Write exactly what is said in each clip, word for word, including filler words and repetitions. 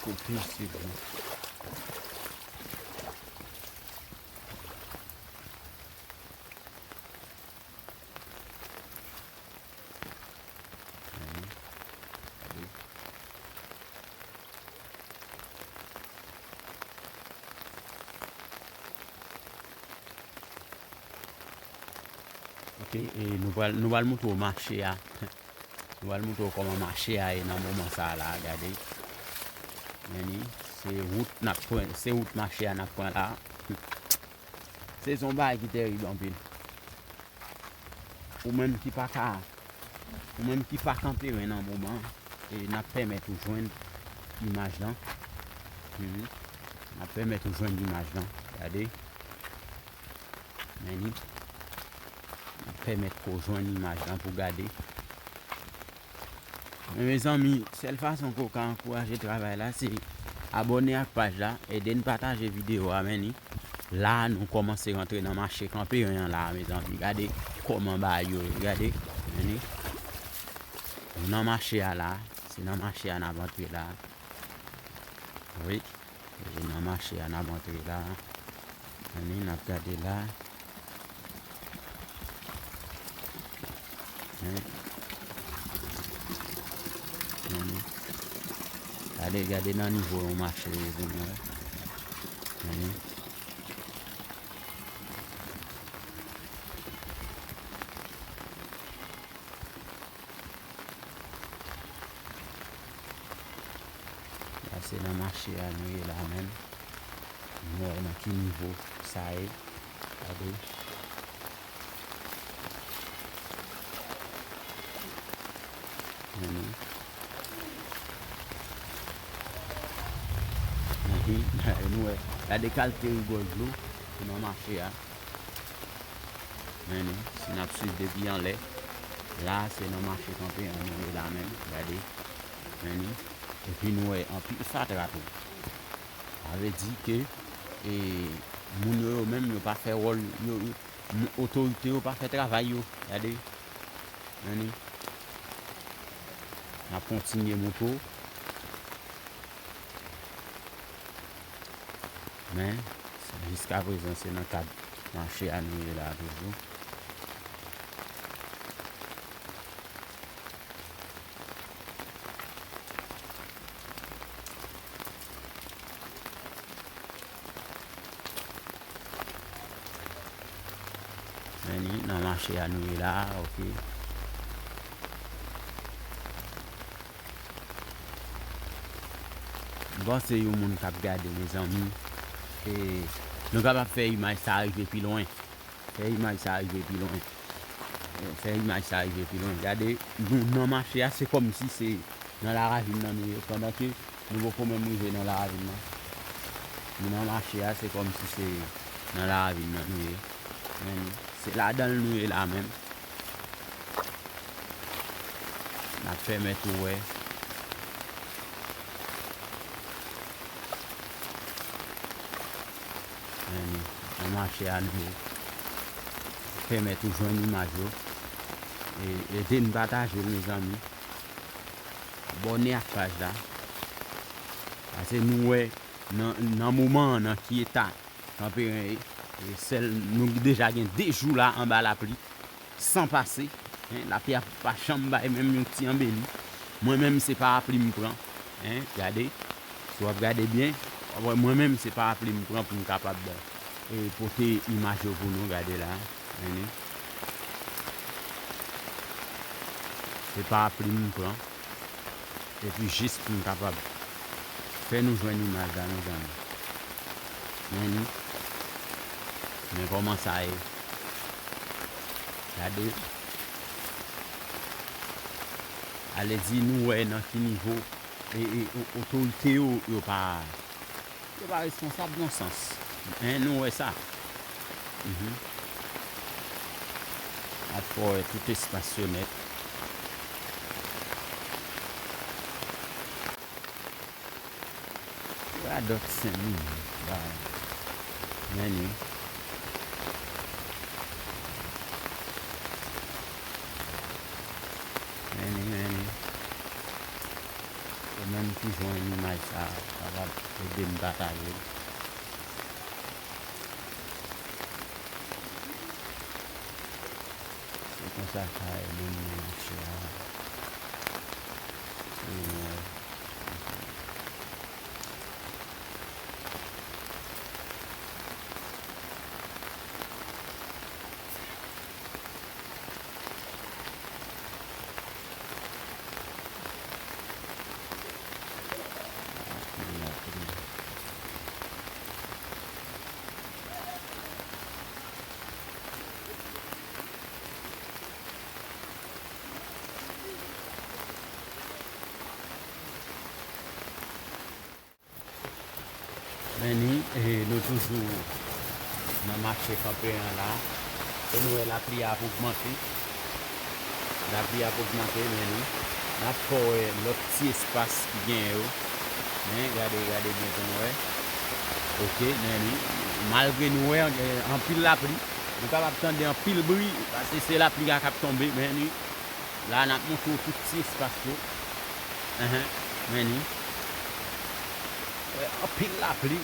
Kote se bon. Ok, e nou pral, nou pral montre w mache a. Nou pral montre w kòman mache a ye nan moman sa a la, gade. Men li, se wout n ap pran, se wout mache a n ap pran la. Se yon bagay ki terib anpil. Ou menm ki pa ka, ou menm ki pa kanpe ren nan moman, e n ap pèmèt ou jwenn imaj lan. Mhm. N ap pèmèt ou jwenn imaj lan. Gade. Men li. N ap pèmèt ke w jwenn imaj lan pou gade. Men mezanmi, sèl fason ke w ka ankouraje travay la, se abòne ak paj la, ede n pataje videyo a, men ni. La, nou kòmanse rantre nan mache kanpe an la, mezanmi. Gade kòman bagay yo ye, gade, men ni. Nou nan mache a la, se nan mache a n ap antre la. Wi. E nan mache a n ap antre la. Anni, n ap gade la. Hein? Anni. Gade, gade nan nivo yon mache ye vini, wè. Anni. La, se nan mache a nou ye la menm. Nou wè nan ki nivo sa ye. Gade. Men nou. Mhm. Nou wè. Gade kalite rigòl dlo ki nan mache a. Men nou, si n ap swiv depi anlè, la, se nan mache kanpe an nou ye la menm, gade, men nou, epi nou wè anpil fatra tou. Sa vle di ke, e, moun yo, yo menm, yo pa fè wòl, yo, yo, m-, otorite yo pa fè travay yo, gade, men nou, n ap kontinye montre w. Men, se, jiskaprezan, se nan kad mache a nou ye la toujou. Men ni nan mache a nou ye la, ok. M panse yon moun k ap gade, mezanmi, e nou kapab fè imaj sa rive pi lwen. Fè imaj sa rive pi lwen. E, fè imaj sa rive pi lwen. Gade, nou nan mache a, se kòmsi se nan laravin nan nou ye, pandan ke nou poko menm rive nan laravin nan. Nou nan mache a, se kòmsi se nan laravin nan nou ye. Men se ladan l nou ye la menm. N ap fèmen tou wè. Men, nan mache a nou ye. Pèmèt ou jwenn imaj yo. E, ede n pataje l, mezanmi. Abòne ak paj la. Paske nou wè nan, nan moman an, nan ki eta Kanperen ye. E sèl, nou deja gen de jou la anba lapli, san pase. Hein, lapli a pa janm bay menm yon ti anbeli. Mwen menm, se parapli m pran. Hein, gade. Si w ap gade byen, w ap wè mwen menm, se parapli m pran pou m kapab, e, pote imaj yo pou nou. Gade la. Hein. Se parapli m pran. Epi jis pou m kapab fè nou jwenn imaj la, mezanmi. Men ni. Men kòman sa ye. Gade. Ale di nou wè nan ki nivo e, e, o-, otorite yo, yo pa, yo pa responsab nan sans. Hein, nou wè sa. Mhm. Ap fè w wè tout espas yo nèt. Radòt Senlwi, ba, men ni. Men ni, men ni. Menm ki jwenn imaj sa a, kapab ede m pataje l. Se konsa sa ye menm nan mache a. Se nou wè. Men ni, e, nou toujou nan mache kanpe an la. E nou wè lapli a ap ogmante. Lapli a ap ogmante, men ni. N ap fè w wè lòt ti espas ki genyen yo. Men, gade, gade byen pou nou wè. Oke, men ni. Malgre nou wè, gen anpil lapli, nou kapab tande anpil bri, paske se lapli a k ap tonbe, men ni. La, n ap montre w tout ti espas yo. Enhen, men ni. Wè, anpil lapli.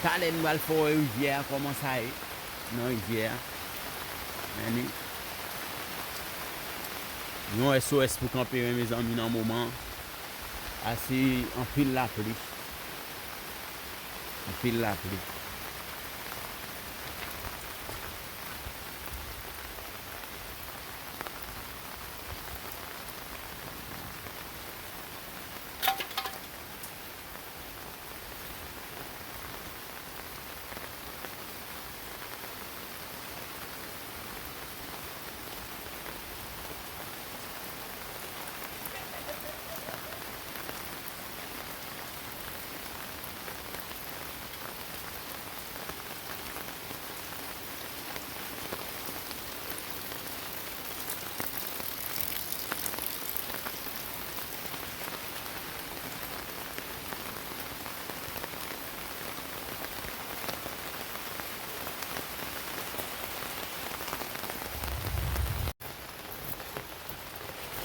Talè, nou pral fè w wè rivyè a, kòman sa ye nan rivyè a. Men ni. Yon S O S pou kanpe, mezanmi, nan moman an. A, se anpil lapli. Anpil lapli.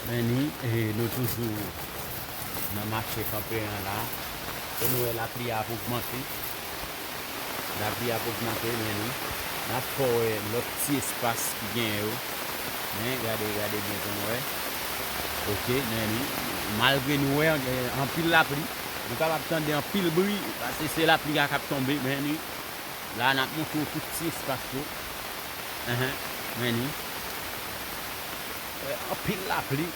Men ni, e, nou toujou nan mache kanpe an la. E nou wè lapli a ap ogmante. Lapli a ap ogmante, men ni. N ap fè w wè lòt ti espas ki genyen yo. Men, gade, gade byen pou nou wè. Oke, men ni. Malgre nou wè, gen anpil lapli, nou kapab tande anpil bri, paske se lapli a k ap tonbe, men ni. La, n ap montre w tout ti espas yo. Enhen, men ni. Wè, anpil lapli.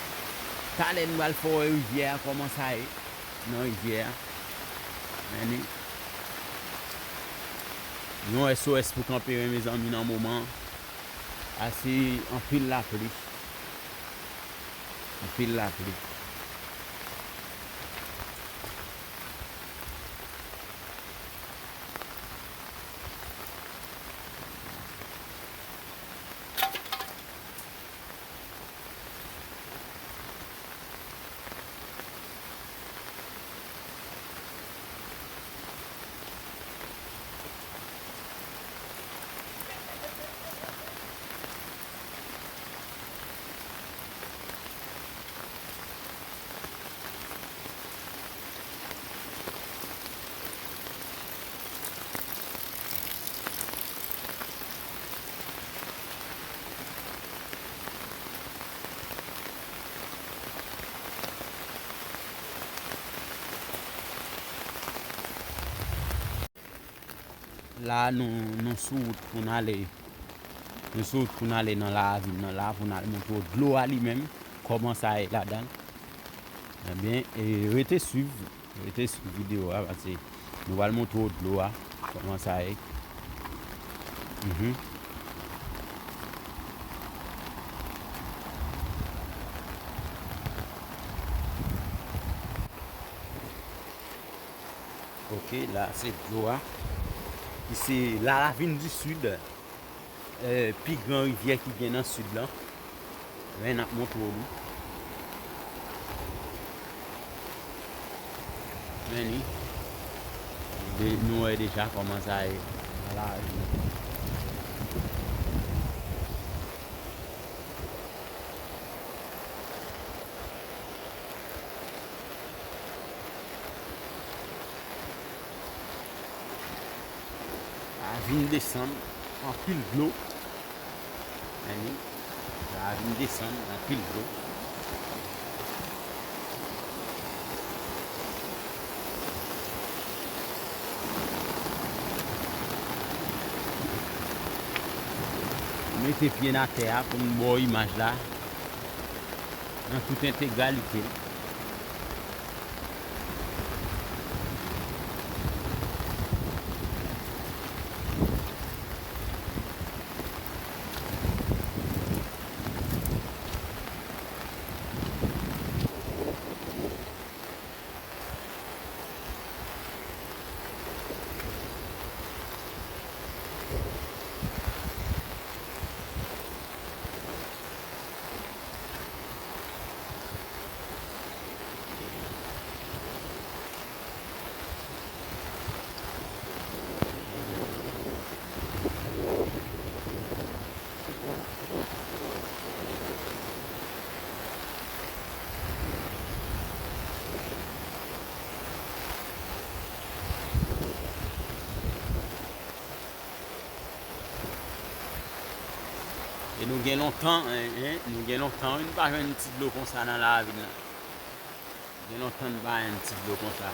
Talè, nou pral fè w wè rivyè a, kòman sa ye nan rivyè a. Men ni. Yon S O S pou kanpe, mezanmi, nan moman an. A, se anpil lapli. Anpil lapli. La, nou, nou sou wout pou n ale, nou sou wout pou n ale nan lavin nan la, pou n al montre w dlo a li menm, kòman sa ye ladan l. Ebyen, e, rete swiv, rete swiv videyo a, paske nou pral montre w dlo a, kòman sa ye. Mhm. Ok, la se dlo a. Ki se la Ravine du Sud, eh, pi gran rivyè ki gen nan sid lan. Men n ap montre w li. Men li. De, nou wè deja kòman sa ye nan lari. Vin desann, anpil dlo. Men, sa vin desann, anpil dlo. Mete pye n atè a pou n ba w imaj la nan tout entegralite l. E nou gen lontan, en, en, nou gen lontan, wi, nou pa jwenn ti dlo konsa nan lavil la. Gen lontan n pa jwenn ti dlo konsa.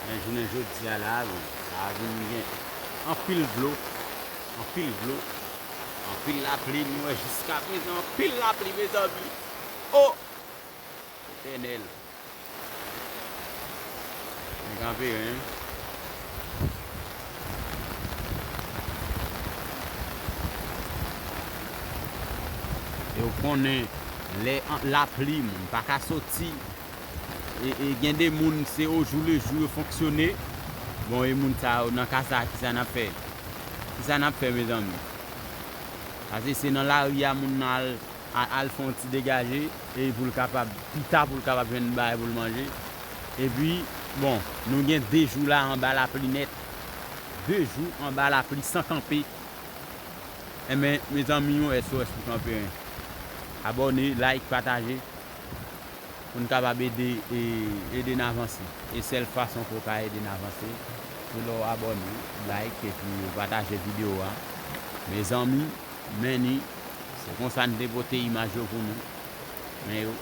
Men jounen jodi a la, bon, sa vin gen anpil dlo, anpil dlo, anpil lapli. Nou wè jiska prezan anpil lapli, mezanmi. O! Etènèl. Mwen kanpe, wi. E w konnen, lè an, lapli, moun pa ka soti. E, e gen de moun, se au jour le jour yo fonksyone. Bon, e moun sa yo, nan ka sa, kisa n ap fè? Kisa n ap fè, mezanmi? Paske se nan lari a moun nan al, a, al fè yon ti degaje, e pou l kapab, pita pou l kapab jwenn bagay pou l manje. Epi, bon, nou gen de jou la anba lapli nèt. De jou anba lapli san kanpe. Enben, mezanmi, yon S O S pou Kanperen. Abòne, like, pataje, pou n kapab ede, e, ede n avanse. E sèl fason pou w ka ede n avanse, se lè w abòne, like, epi w pataje videyo a. Mezanmi, men ni, se konsa n te pote imaj yo pou nou. Men yo,